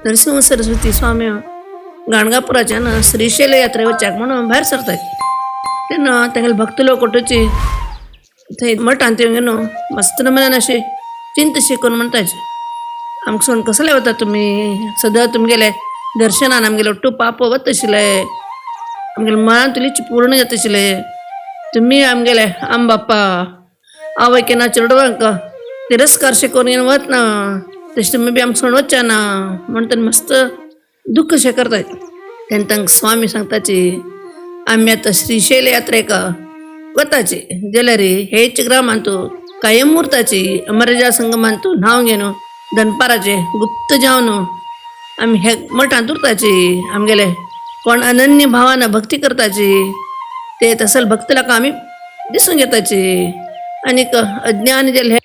नरसिंह सरस्वती स्वामी गाणगापुराच्यान श्रीशैल यात्रे वच्याक म्हणून भायर सरतात. तेन्ना तांगेले भक्त लोक वटूची थंय मठांत येवन न्हू मस्त मनान अशें चिंत करून म्हणटाचे, आमकां सोडून कसले वता तुमी? सदां तुमगेले दर्शनान आमगेले ಒಟ್ಟು पाप वत आशिल्ले, आमगेले मनांतली पूर्ण जाता आशिल्ले. तुमी आमगेले आम बाप्पा आवय केन्ना चेडवांक तिरस्कार शे करून घेवन वतना, तशें तुमी बी आमकां सोडून वचचे ना म्हण तेन्ना मस्त दुख्ख शे करतात. तेन्ना तांकां स्वामी सांगताची, आमी आतां श्रीशैल यात्रेक वताची जाल्यार हेच ग्रामांतू कायम उरताची. अमरजा संगमांतू न्हांव घेवन दनपाराचे गुप्त जावन आमी हे मठांत उरताची. आमगेले कोण अनन्य भावान भक्ती करताची ते तसल भक्त लोकां आमी दिसून घेताची. आनीक अज्ञान जे हे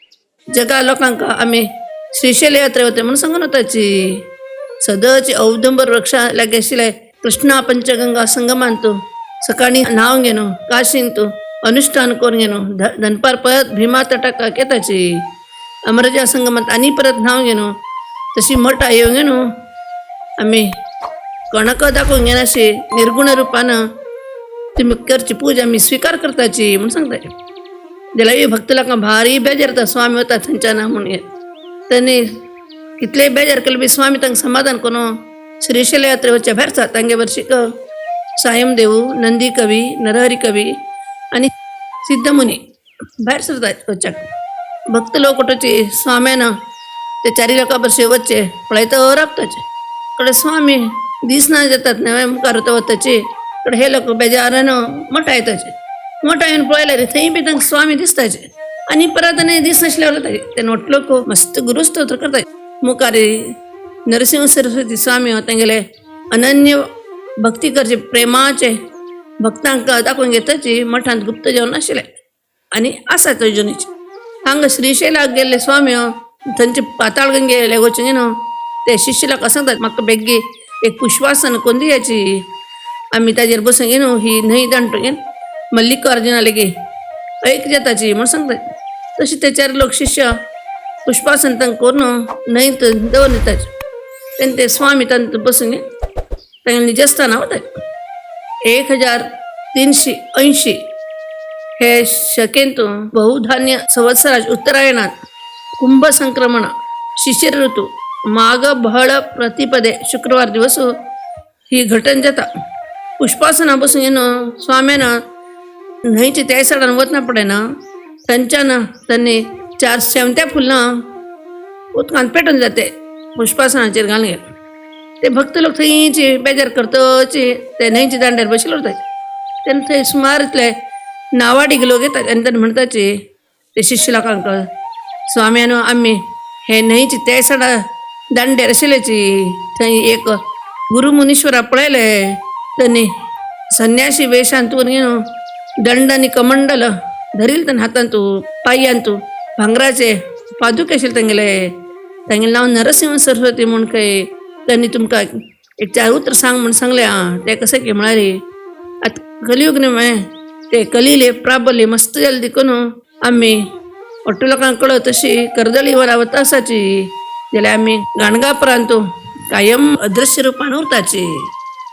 जगा लोकांक आमी श्रीशैल यात्रे वता म्हणून सांगून वताची. सदच औदुंबर वृक्षा लागीं आशिल्ले कृष्णा पंचगंगा संगमांतू सकाळी न्हांव घेवन काशींतू अनुष्ठान करून घेवन दनपार परत भीमा तटाक येताची. अमरजा संगमात आनी परत न्हांव घेवन तशी मठा येवन घेवन आमी कोणाक दाखोवन घेनाशी निर्गुण रुपान तुमी करची पूजा आमी स्विकार करताची म्हूण सांगता. जाल्यार भक्त लोकांक भारी बेजार जाता, स्वामी वता थंयच्यान म्हूण. तेणी कितलेय बेजार केले बी स्वामी तांकां समाधान करून श्रीशैल यात्रे वचच्या भायर सरता. तांगे वर्शीक सायम देऊ, नंदी कवी, नरहरी कवी आनी सिद्धमुनी भायर सरतात वच्याक. भक्त लोक वटूची स्वाम्यान ते चारी लोकां बशे वचचे पळयता राबताचे कडे स्वामी दिसना जातात न्हय मुखार वताचे कडे हे लोक बेजारान मठा येताचे. मठा येवन पळयल्यार थंय बी तांकां स्वामी दिसताचे आनी परत आनी दिसनासले वताचे. ते लोक मस्त गुरुस्तोत्र करतात. मुखार नरसिंह सरस्वती स्वामी तांगेले अनन्य भक्ती करचे प्रेमाचे भक्तांक दाखोवन घेताची मठांत गुप्त जेवण आशिल्ले आनी आसा अजुनूच. हांगा श्रीशैलाक गेल्ले स्वामी थंयचे पाताळगंगे वचून न्हू ते शिष्य लोकां सांगतात, म्हाका बेग्गी एक पुष्पासन करून दियाची, आमी ताजेर बसून न्हू ही न्हंय दांडून घेवन मल्लिकार्जुना लेगी ऐक जाताची म्हूण सांगतात. तशें ते चार लोक शिष्य पुष्पासन तांकां करून न्हंयत दवरून दिताचे. तेन्ना ते स्वामी तांतूत बसून तांगेले निजस्थाना वतात. 1380 हे शकेंत बहुधान्य संवत्सराज उत्तरायणात कुंभ संक्रमण शिशिर ऋतू माघ बहळ प्रतिपदे शुक्रवार दिवस ही घटन जाता. पुष्पासना बसून येवन स्वाम्यान न्हंयचे त्या सायडान वतना पडना थंयच्यान त्यांनी चार शेंवत्या फुलां उदकांत पेटून जाते पुष्पासनाचेर घालून. ते भक्त लोक थंयची बेजार करतची ते न्हंयच्या दांड्यार बशिल्ले उरतात. तेन्ना थंय सुमार इतले नावाडीक लोक येतात आनी तेन्ना म्हणटाचे ते शिष्य लोकांक, स्वाम्यानो, आमी हे न्हंयचे त्या सायडा दांड्यार आशिल्ल्याची थंय एक गुरु मुनीश्वरा पळयले. त्यांनी संन्यासी वेशांतून न्हू दंड आनी कमंडल धरील तेन्ना हातांतू पांयांतू भांगराचे पादुके आशिल्ले तांगेले. तांगेलें नांव नरसिंह सरस्वती म्हूण खंय. त्यांनी तुमकां एक चार उतर सांग म्हूण सांगलें. आं, तें कशें की म्हळ्यार आतां कलियुग न्हय, ते कलिले प्राबल्य मस्त जालें देखून आमी ಒಟ್ಟು लोकांक कळत तशी कर्दळी वरा वता आसाची जाल्यार आमी गाणगापुरांतू कायम अदृश्य रुपान उरताची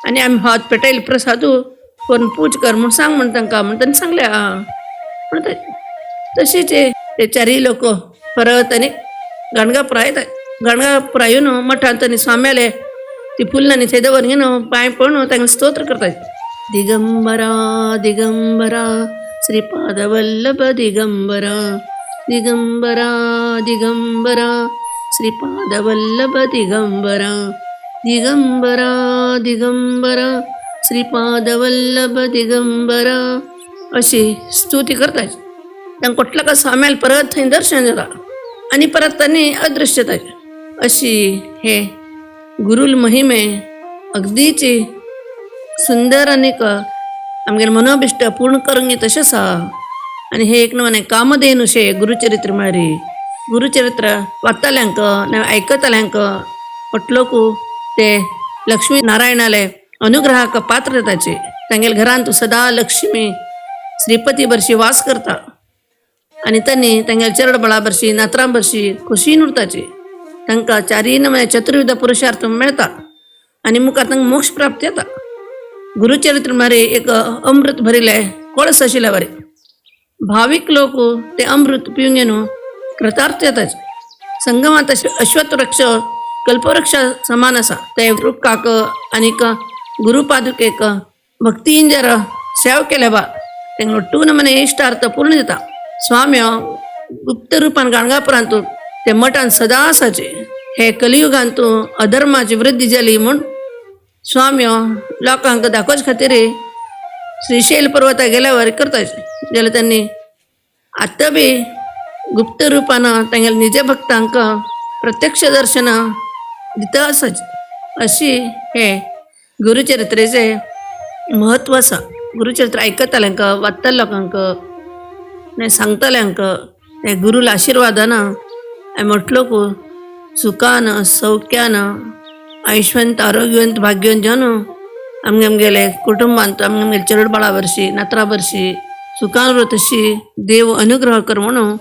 आनी आमी हात पेटयले प्रसादू करून पूज कर म्हूण सांग म्हण तांकां म्हण तांणी सांगलें. आं म्हणटा तशीच ते चारय लोक परत आनी गाणगापुरा येतात. गाणगापुरा येवन मठांत आनी स्वाम्याले ती फुलां आनी थंय दवर घेवन पांय पडून तांकां स्तोत्र करतात. दिगंबरा दिगंबरा श्रीपादवल्लभ दिगंबरा, दिगंबरा दिगंबरा श्रीपादवल्लभ दिगंबरा, दिगंबरा दिगंबरा श्रीपादवल्लभ दिगंबरा अशी स्तुती करतात. तांकां कोटल्या का स्वाम्याला परत थंय दर्शन जाता आनी परत तांणी अदृश्य जाता. अशी हे गुरुल महिमे अगदीची सुंदर आनीक आमगेलें मनोभिश्ट पूर्ण करूंक घेता तशें आसा. आनी हे एक नवें कामधेनुशें गुरुचरित्र म्हळ्यार गुरुचरित्र वाचतल्यांक ना आयकतल्यांक पटलोकू ते लक्ष्मी नारायणाले अनुग्रहाक पात्र जाताचे. तांगेल्या घरांत सदा लक्ष्मी श्रीपती बरशी वास करता आनी तांणी तांगेल्या चेरडबळा बरशी नातरां बरशी खोशीन उरताची. तांकां चारीय नमने चतुर्विध पुरुषार्थ मेळता आनी मुखार तांकां मोक्ष प्राप्ती जाता. गुरुचरित्र म्हळ्यार एक अमृत भरिल्लें कळस आशिल्ल्या बरें. भावीक लोक ते अमृत पिवन घेवन कृतार्थ जातात. संगमांत अश्वत्थ वृक्ष कल्पवृक्ष समान आसा. ते रुखाक आनीक गुरुपादुकेक भक्तीन जर सेवा केल्या बा तांकां ಒಟ್ಟು नमने इश्टार्थ पूर्ण जाता. स्वाम्य गुप्त रुपान गाणगापुरांत ते मठान सदां आसाचे. हे कलियुगांत अधर्माची वृद्धी जाली म्हूण स्वाम्य लोकांक दाखोवचे खातीर श्रीशैल पर्वता गेल्यावर करताचे. जाल्यार त्यांनी आतां बी गुप्त रुपान तांगेल्या निज भक्तांक प्रत्यक्ष दर्शन दिता आसाचे. अशी हे गुरुचरित्रेचें म्हत्व आसा. गुरुचरित्र आयकतल्यांक, वाचतल्या लोकांक, सांगतल्यांक हे गुरुला आशिर्वादान हांवें म्हटलो सुखान सौख्यान आयुष्यवंत आरोग्यवंत भाग्यवंत जावन आमगे आमगेले कुटुंबांत आमगे आमगेले चेडबाळा बाळा वर्शी नातरां वर्शी सुखान उरत अशी देव अनुग्रह कर म्हणून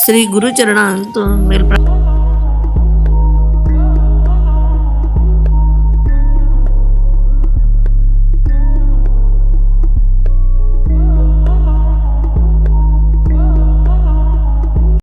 श्री गुरुचरणांत मेल.